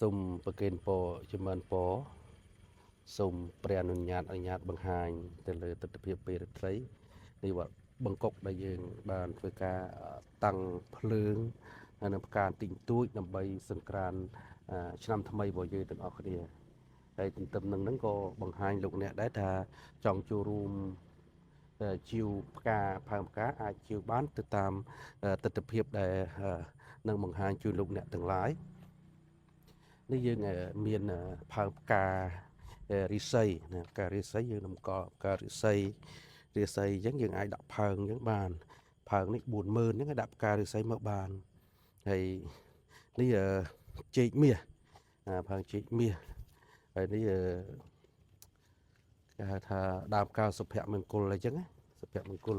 សូមប្រគេនពរចម្រើនពរសូមព្រះអនុញ្ញាតអនុញ្ញាតបង្ហាញទៅលើទស្សនវិជ្ជាពេលរាត្រីនៃវត្តបឹងកុកដែលយើងបានធ្វើការតាំងភ្លើងហើយនឹងផ្កាទីងទួចដើម្បីសង្ក្រានឆ្នាំថ្មីរបស់យើងទាំងអស់គ្នាហើយទន្ទឹមនឹងហ្នឹងក៏បង្ហាញលោកអ្នកដែរថាចង់ចូលរួមជាវផ្កាផើងផ្កាអាចជាវបានទៅតាមទស្សនវិជ្ជាដែលនឹងបង្ហាញជូនលោកអ្នកទាំងឡាយនេះយើងមានផើងផ្ការិស័យណាផ្ការិស័យយើងតម្កល់ផ្ការិស័យរិស័យអញ្ចឹងយើងអាចដាក់ផើងអញ្ចឹងបានផើងនេះ40000អញ្ចឹងដាក់ផ្ការិស័យមកបានហើយនេះចេកមាសផើងចេកមាសហើយនេះគេហៅថាដើមផ្កាសុភមង្គលអីចឹងណាសុភមង្គល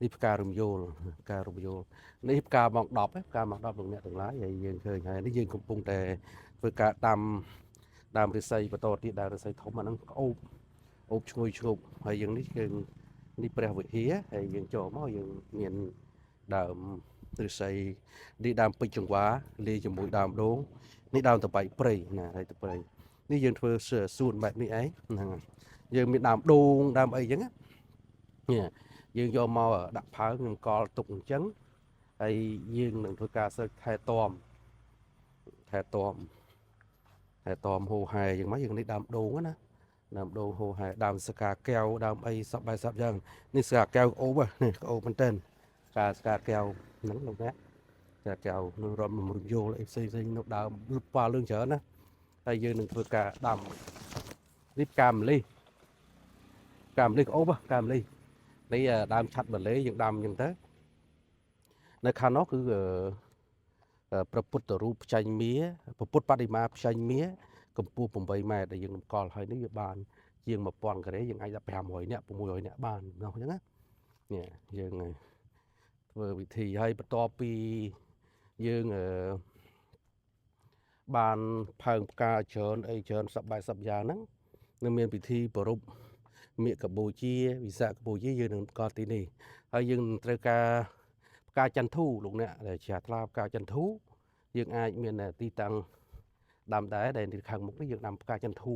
នេះផ្ការំយោលផ្ការំយោលនេះផ្កាម៉ោង10ផ្កាម៉ោង10លោកអ្នកទាំងឡាយហើយយើងឃើញហើយនេះយើងកំពុងតែធ្វើការដាំដើមឫស្សីបន្តទៀតដើមឫស្សីធំអាហ្នឹងក្អូបអូបឈ្ងុយឈ្ងប់ហើយយើងនេះយើងនេះព្រះវិហារហើយយើងចូលមកយើងមានដើមឫស្សីនេះដើមពេជ្រចង្វាលាយជាមួយដើមដូងនេះដើមតបៃព្រៃណាហើយតព្រៃនេះយើងធ្វើសួនបែបនេះឯងហ្នឹងយើងមានដើមដូងដើមអីចឹងណានេះយើងយកមកដាក់ផើងនឹងកលទុកអញ្ចឹងហើយយើងនឹងធ្វើការសើចថែទាំថែទាំថែទាំហូហែអញ្ចឹងមកយើងនេះដើមដូងណាដើមដូងហូហែដើមស្កាកែវដើមអីសពបែបសពយ៉ាងនេះស្កាកែវក្អូបនេះក្អូបមែនទែនស្កាស្កាកែវហ្នឹងលោកអ្នកស្កាកែវនឹងរំរំយោលអីផ្សេងផ្សេងនៅដើមលប៉ាលឿងច្រើនណាហើយយើងនឹងធ្វើការដាំនេះផ្កាម្លិះផ្កាម្លិះក្អូបផ្កាម្លិះនេះដើមឆាត់ម៉ាឡេយើងដាំអញ្ចឹងទៅនៅខាងនោះគឺព្រះពុទ្ធរូបផ្ចាញ់មាព្រះពុទ្ធបដិមាផ្ចាញ់មាកម្ពស់8ម៉ែត្រដែលយើងតម្កល់ហើយនេះវាបានជាង1000ការ៉េយើងអាចដាក់500នាក់600នាក់បាននោះអញ្ចឹងណានេះយើងធ្វើវិធីហើយបន្ទាប់ពីយើងបានផើងផ្កាច្រើនអីច្រើនសពបែបសពយ៉ាងហ្នឹងនឹងមានពិធីប្រពមាគបូជាវិសាខបូជាយើងនឹងកល់ទីនេះហើយយើងនឹងត្រូវការផ្កាចន្ទធូលោកអ្នកដែលជាថ្លាផ្កាចន្ទធូយើងអាចមានទីតាំងដាំដែរដែលនៅខាងមុខនេះយើងដាំផ្កាចន្ទធូ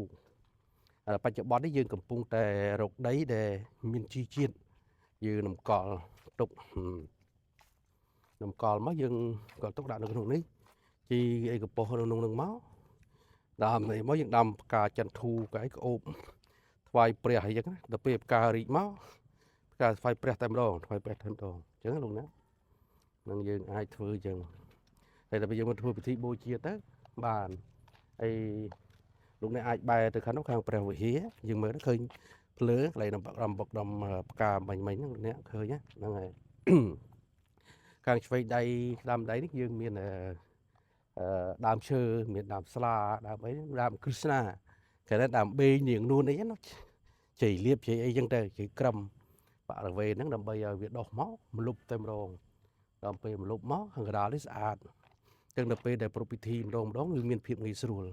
បច្ចុប្បន្ននេះយើងកំពុងតែរកដីដែលមានជីជាតិយើងនឹងកល់ទុកនំកល់មកយើងក៏ទុកដាក់នៅក្នុងនេះជីអីកប៉ុសនៅក្នុងនឹងមកដើមនេះមកយើងដាំផ្កាចន្ទធូកែក្អូបថ្វាយព្រះអីចឹងណាដល់ពេលផ្ការីកមកផ្កាថ្វាយព្រះតែម្ដងថ្វាយព្រះតែម្ដងអញ្ចឹងលោកណានឹងយើងអាចធ្វើអញ្ចឹងហើយដល់ពេលយើងមកធ្វើពិធីបូជាទៅបានហើយលោកអ្នកអាចបែរទៅខាងនោះខាងព្រះវិហារយើងមើលទៅឃើញភ្លើងកន្លែងដំដំបុកដំផ្កាមិញមិញហ្នឹងលោកអ្នកឃើញហ្នឹងហើយខាងឆ្វេងដៃដើមដៃនេះយើងមានអឺដើមឈើមានដើមស្លាដើមអីដើមគ្រឹស្ណាគេថាដើមបេងនាងនួនអីណាជ័យលៀបជ័យអីចឹងទៅជ័យក្រឹមបរិវេណហ្នឹងដើម្បីឲ្យវាដុះមកម្លប់តែម្ដងដល់ពេលម្លប់មកខាងកណ្ដាលនេះស្អាតចឹងដល់ពេលដែលប្រពៃពិធីម្ដងម្ដងវាមានភាពងាយស្រួល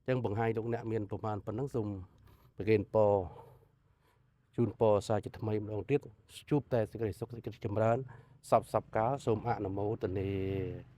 ចឹងបង្ហាញលោកអ្នកមានប្រមាណប៉ុណ្ណឹងសូមប្រគេនពរជូនពរសាជាថ្មីម្ដងទៀតជួបតែសេចក្តីសុខសេចក្តីចម្រើនសពសពកាលសូមអនុមោទនា។